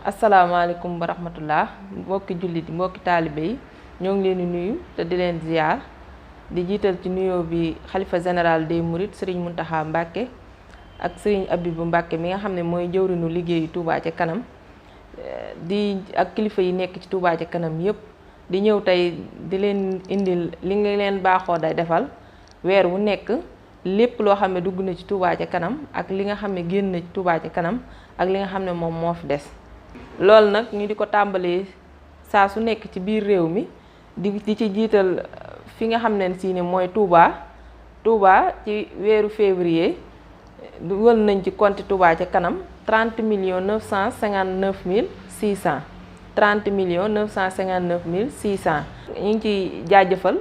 asalaamaaleykum wa rahmatullah mbokki jullit yi mbokki taalibe yi ñoo ngi leen di nuyu te di leen ziar di jiital ci nuyoo bi xalifa général des mourides Serigne Mountakha Mbacké ak Serigne Abibou Mbacké mi nga xam ne mooy jëwriñu liggéeyu Touba ca kanam di ak kilifa yi nekk ci Touba ca kanam yépp di ñëw tey di leen indil li nga leen baaxoo day defal weer wu nekk lépp loo xam ne dugg na ci Touba ca kanam ak li nga xam ne génn na ci Touba ca kanam ak li nga xam ne moom moo fi des loolu nag ñu di ko tàmbalee saa su nekk ci biir réew mi di ci jiital fi nga xam ne si ne mooy Touba ci weeru février dugal nañ ci compte Touba ca kanam 30 959 600 30 959 600 ñu ngi ci jaajëfal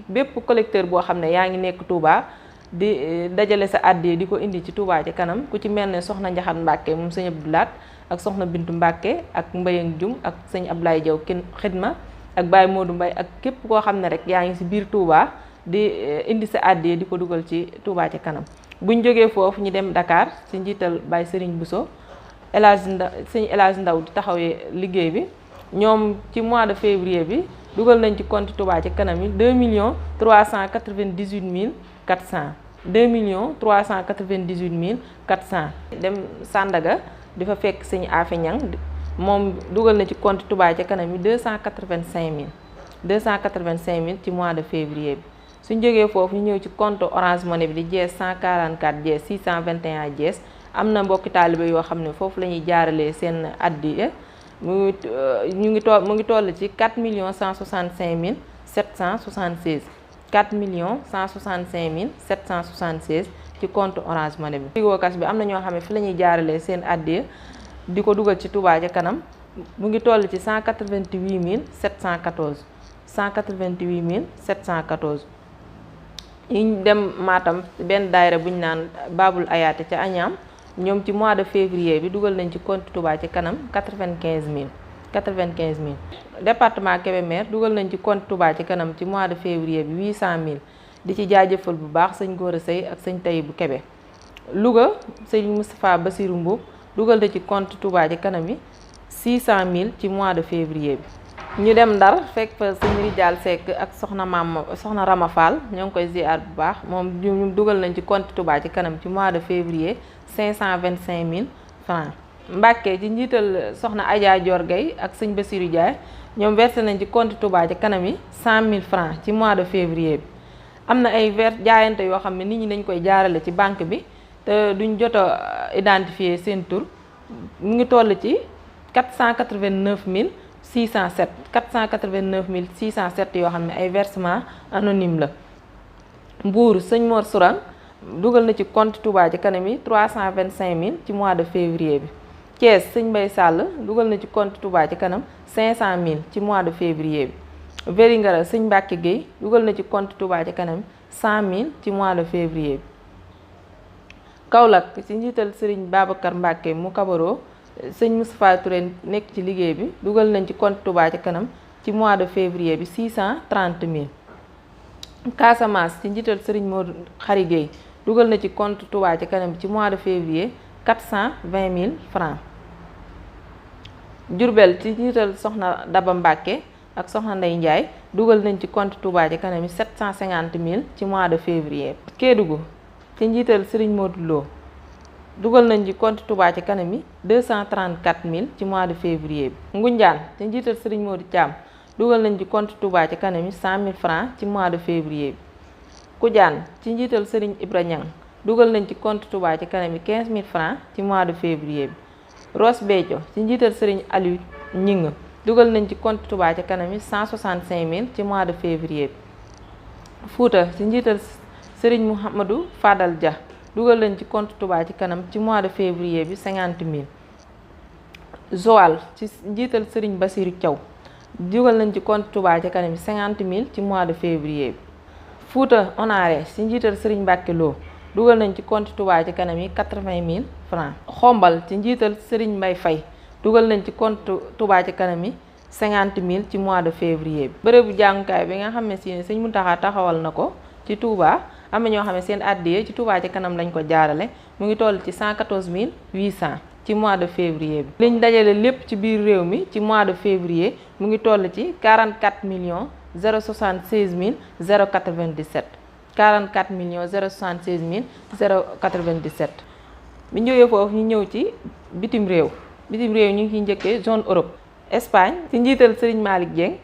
bépp collecteur boo xam ne yaa ngi nekk Touba di dajale sa àddee di ko indi ci Touba ca kanam ku ci mel ne soxna Njaxat Mbàkke moom sëñ Abdou Laat ak soxna Bintu Mbàkke ak Mbayang Jum ak sëñ Ablaye Jaw kenn xidma ak Baye Modou Mbay ak képp koo xam ne rek yaa ngi si biir Touba di indi sa àddee di ko dugal ci Touba ca kanam buñ jógee foofu ñu dem Dakar si njiital Baye Serigne Bousso sëñ El Hadj Ndaw di taxawee liggéey bi ñoom ci mois de février bi dugal nañ ci compte Touba ca kanam yi 2 398 400 2 398 400 dem Sandaga di fa fekk sëñ Afe Ñang moom dugal na ci compte Touba ca kanam yi 285 000 ci mois de février bi suñ jógee foofu ñu ñëw ci compte Orange Money bi di jees 144 jees 621 jees am na mbokki taalibe yoo xam ne foofu la ñuy jaaralee seen addiya mu ngi toll ci 4 165 776 4 165 776 ci compte Orange Money bi. Tigo Cash bi am na ñoo xam ne fi la ñuy jaaralee seen addiya di ko dugal ci Touba ca kanam mu ngi toll ci 188 714 188 714. ñu dem Matam benn daayira bu ñu naan Babul Ayaate ca Añaam ñoom ci mois de février bi dugal nañ ci compte Touba ca kanam 95 000. département Kébémer dugal nañ ci compte Touba ca kanam ci mois de février bi 800 000 di ci jaajëfal bu baax sëñ Góora Sey ak sëñ Tayibu Kébé. Louga sëñ Moustapha Bassirou Mbuub dugal na ci compte Touba ca kanam yi 600 000 ci mois de février bi. ñu dem Ndar fekk fa sëñ Rijaal Seck ak soxna Rama Fall ñoo ngi koy ziar bu baax moom ñu dugal nañ ci compte Touba ca kanam ci mois de février 525 000 francs. Mbàkke ci njiital soxna Adja Dior Gueye ak sëñ Bassirou Diaye ñoom versé nañ ci compte Touba ca kanam yi 100 000 francs ci mois de février bi. am na ay jaayante yoo xam ne nit ñi dañ koy jaarale ci banque bi te duñ jot a identifier seen tur mu ngi toll ci 489 607 489 607 yoo xam ne ay versement anonyme la. Mbuur sëñ Mor Sourang dugal na ci compte Touba ca kanam yi 325 000 ci mois de février bi. Thiès sëñ Mbay Sall dugal na ci compte Touba ca kanam 500 000 ci mois de février bi. Vélingara sëñ Mbàkke Gueye dugal na ci compte Touba ca kanam 100 000 ci mois de février bi. Kaolack ci njiital sëriñ Babacar Mbàkke mu kabaroo sëñ Moustapha Touré nekk ci liggéey bi dugal nañ ci compte Touba ca kanam ci mois de février bi 630 000. Casamance ci njiital sëriñ Modou Khary Gueye dugal na ci compte Touba ca kanam ci mois de février 420 000 francs. Diourbel ci njiital soxna Daba Mbàkke ak soxna Ndey Njaay dugal nañ ci compte Touba ca kanam yi 750 000 ci mois de février. Kédougou ci njiital sëriñ Modou Lo dugal nañ ci compte Touba ca kanam yi 234 000 ci mois de février bi. Ngunjaan ci njiital sëriñ Modou Thiam dugal nañ ci compte Touba ca kanam yi 100 000 francs ci mois de février bi. Kujaan ci njiital sëriñ Ibra Ñang dugal nañ ci compte Touba ca kanam yi 15 000 francs ci mois de février bi. Ross Béthio ci njiital sëriñ Aliou Ñing dugal nañ ci compte Touba ca kanam yi 165 000 ci mois de février bi. Fuuta ci njiital sëriñ Mouhamadou Fadal Dia dugal nañ ci compte Touba ci kanam ci mois de février bi 50 000. Joal ci njiital sëriñ Bassirou Thiaw dugal nañ ci compte Touba ca kanam yi 50 000 ci mois de février bi. Fouta Honoré ci njiital sëriñ Mbàkke Lo dugal nañ ci compte Touba ca kanam yi 80 000 francs. Xombal ci njiital sëriñ Mbay Fay dugal nañ ci compte Touba ca kanam yi 50 000 ci mois de février bi. bërëbu jàngukaay bi nga xam ne si sëñ Muntaxa taxawal na ko ci Touba am na ñoo xam ne seen addiya ci Touba ca kanam lañ ko jaarale mu ngi toll ci 114 800 ci mois de février bi. liñ dajale lépp ci biir réew mi ci mois de février mu ngi toll ci 44 millions 076 mille 097 44 millions 076 mille 097. bi ñu jógee foofu ñu ñëw ci bitim réew ñu ngi ciy njëkkee zone Europe. Espagne ci njiital Serigne Malick Dieng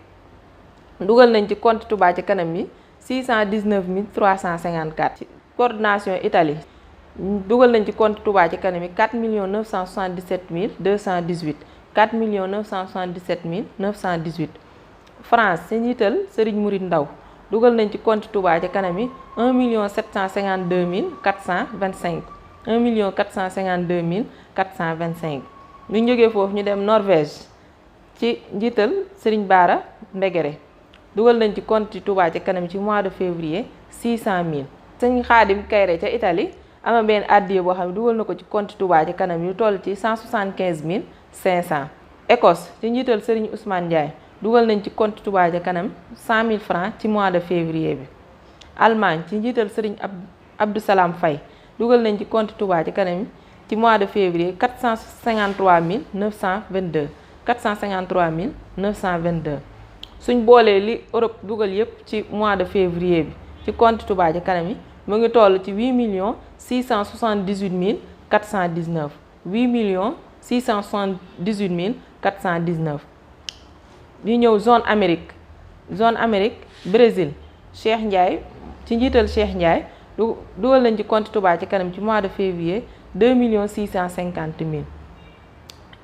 dugal nañ ci compte Touba ci kanam yi 619 354. ci coordination Italie dugal nañ ci compte Touba ci kanam yi 4 977 218 4 977 918. France ci njiital Serigne Mouride Ndaw dugal nañ ci compte Touba ci kanam yi 1 752 425 1 452 425. ñu jógee foofu ñu dem Norvège ci njiital Serigne Bara Mbegere dugal nañ ci compte Touba ci kanam ci mois de février 600 000. Sëñ Xaadim Kayre ca Italie ama benn addiye boo xam ne dugal na ko ci compte Touba ci kanam yu toll ci 175 500. Écosse ci njiital Serigne Ousmane Ndiaye dugal nañ ci compte Touba ci kanam 100 000 francs ci mois de février bi. Allemagne ci njiital Serigne Abdou Salam Faye dugal nañ ci compte Touba ci kanam ci mois de février 453 922 453 922. suñ boolee li Europe dugal yépp ci mois de février bi ci compte Touba ci kanam yi mu ngi toll ci 8 678 419 8 678 419. ñu ñëw zone Amérique Brésil Cheikh Ndiaye ci njiital Cheikh Ndiaye dugal nañ ci compte Touba ci kanam ci mois de février 2 650 000.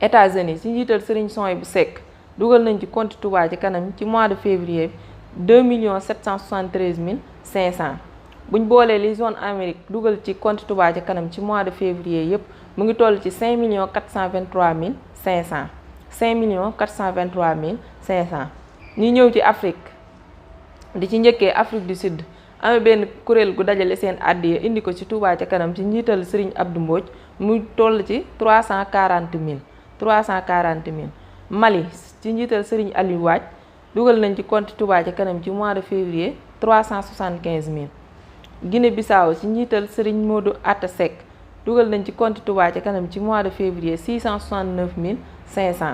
États-Unis ci njiital Serigne Souhaïbou Seck dugal nañ ci compte Touba ci kanam ci mois de février 2 773 500. buñ boolee li zone Amérique dugal ci compte Touba ci kanam ci mois de février yépp mu ngi toll ci 5 423 500 5 423 500. ñu ñëw ci Afrique di ci njëkkee Afrique du Sud amee benn kuréel gu dajale seen àddiya indi ko ci Touba ci kanam ci njiital Serigne Abdou Mbodj mu toll ci 340 000 340 000. Mali ci njiital Serigne Aliou Waaj dugal nañ ci compte Touba ci kanam ci mois de février 375 000. Guinée Bissau ci njiital Serigne Modou Atta Seck dugal nañ ci compte Touba ci kanam ci mois de février 669 500.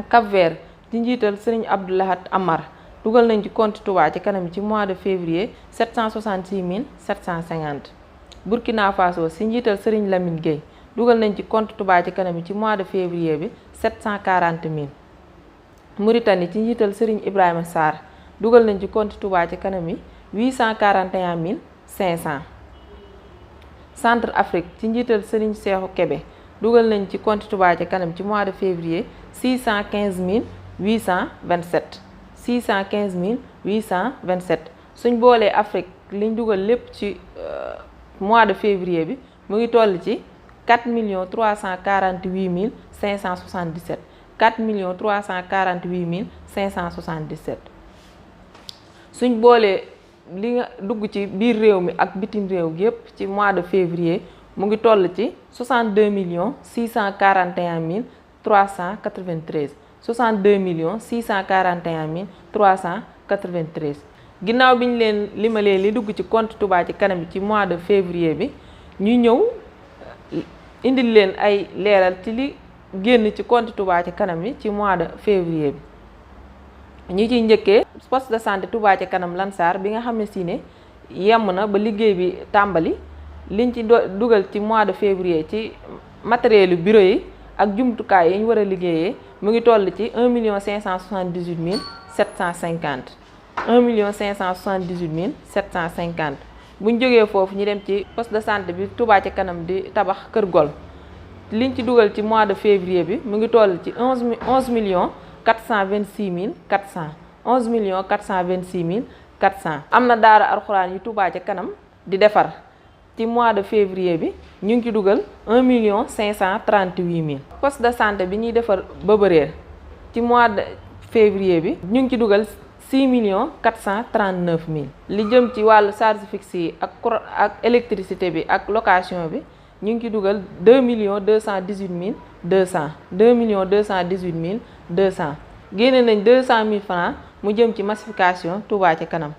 Cap-Vert ci njiital Serigne Abdou Lahat Amar dugal nañ ci compte Touba ci kanam ci mois de février 766 750. Burkina Faso ci njiital Serigne Lamine Gueye dugal nañ ci compte Touba ci kanam ci mois de février bi 740 000. Mauritanie ci njiital Serigne Ibrahima Sarr dugal nañ ci compte Touba ci kanam yi 841 500. Centre Afrique ci njiital Serigne Cheikhou Kébé dugal nañ ci compte Touba ci kanam ci mois de février 615 827 615 827. suñ boolee Afrique liñ dugal lépp ci mois de février bi mu ngi toll ci 4 348 577 4 348 577. suñ boolee li nga dugg ci biir réew mi ak bitim réew yépp ci mois de février mu ngi toll ci 62 641 393 62 641 393. ginnaaw bi ñu leen limalee li dugg ci compte Touba ci kanam ci mois de février bi ñu ñëw indil leen ay leeral ci li génn ci compte Touba ci kanam yi ci mois de février bi. ñi ciy njëkkee poste de santé Touba ci kanam Lansar bi nga xam ne si ne yemm na ba liggéey bi tàmbali liñ ci dugal ci mois de février ci matériel bureau yi ak jumtukaay yi ñu war a liggéeyee mu ngi toll ci 1 578 750 1 578 750. buñ jógee foofu ñu dem ci poste de santé bi Touba ci kanam di tabax Kër Gol liñ ci dugal ci mois de février bi mu ngi toll ci 11 426 400 11 426 400. am na daara alxuraan yu Touba ci kanam di defar ci mois de février bi ñu ngi ci dugal 1 538 000. poste de santé bi ñuy defar Bëbëreer ci mois de février bi ñu ngi ci dugal 6 439 000. li jëm ci wàllu charge fixe yi ak électricité bi ak location bi ñu ngi ci dugal 2 218 200 2 218 200. génne nañ 200 000 francs mu jëm ci massification Touba ci kanam.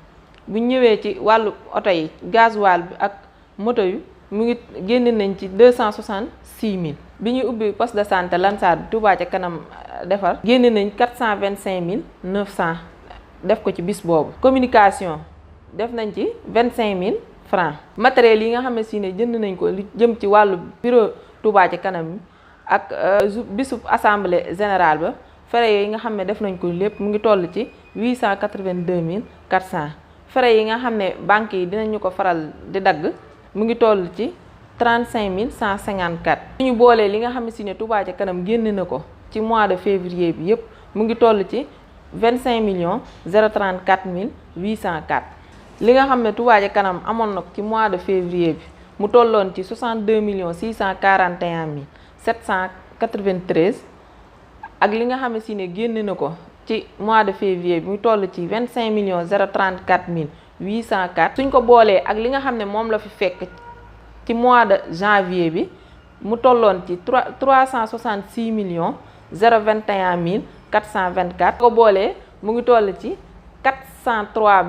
bu ñëwee ci wàllu oto yi gasoil bi ak moto yu mu ngi génne nañ ci 266 000. bi ñuy ubbi poste de santé Lansar bi Touba ca kanam defar génne nañ 425 900 def ko ci bis boobu. communication def nañ ci 25 000 francs. matériel yi nga xam ne si ne jënd nañ ko li jëm ci wàllu bureau Touba ca kanam ak bisub assemblée générale ba frais yi nga xam ne def nañ ko lépp mu ngi toll ci 882 400. frais yi nga xam ne banques yi dinañu ko faral di dagg mu ngi toll ci 35 154. ñu boolee li nga xam ne si ne Touba ca kanam génne na ko ci mois de février bi yépp mu ngi toll ci 25 034 804. li nga xam ne Touba ca kanam amoon na ko ci mois de février bi mu tolloon ci 62 641 793. ak li nga xam ne si ne génne na ko ci mois de février bi mu toll ci 25 034 804. suñ ko boolee ak li nga xam ne moom la fi fekk ci mois de janvier bi mu tolloon ci 366 021 424. ko boolee mu ngi toll ci 403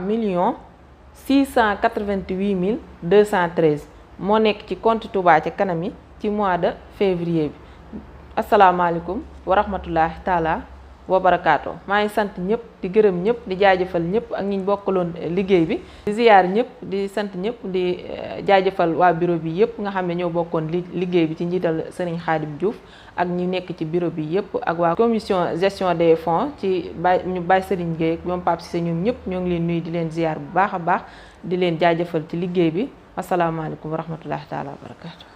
688 213 moo nekk ci compte Touba ca kanam yi ci mois de février bi. asalaamaaleykum wa rahmatullahi taala wa barakaatu. maa ngi sant ñëpp di gërëm ñëpp di jaajëfal ñëpp ak ñi ñu bokkaloon liggéey bi. di ziyaar ñëpp di sant ñëpp di jaajëfal waa bureau bi yëpp nga xam ne ñoo bokkoon liggéey bi ci njiital Serigne Khadim Diouf ak ñi nekk ci bureau bi yëpp ak waa commission gestion des fonds ci ñu Baye Serigne Gueye ak ñoom Pape Cissé ñoom ñëpp ñoo ngi leen nuyu di leen ziyaar bu baax a baax di leen jaajëfal ci liggéey bi. asalaamaaleykum wa rahmatullahi taala wa barakaatu.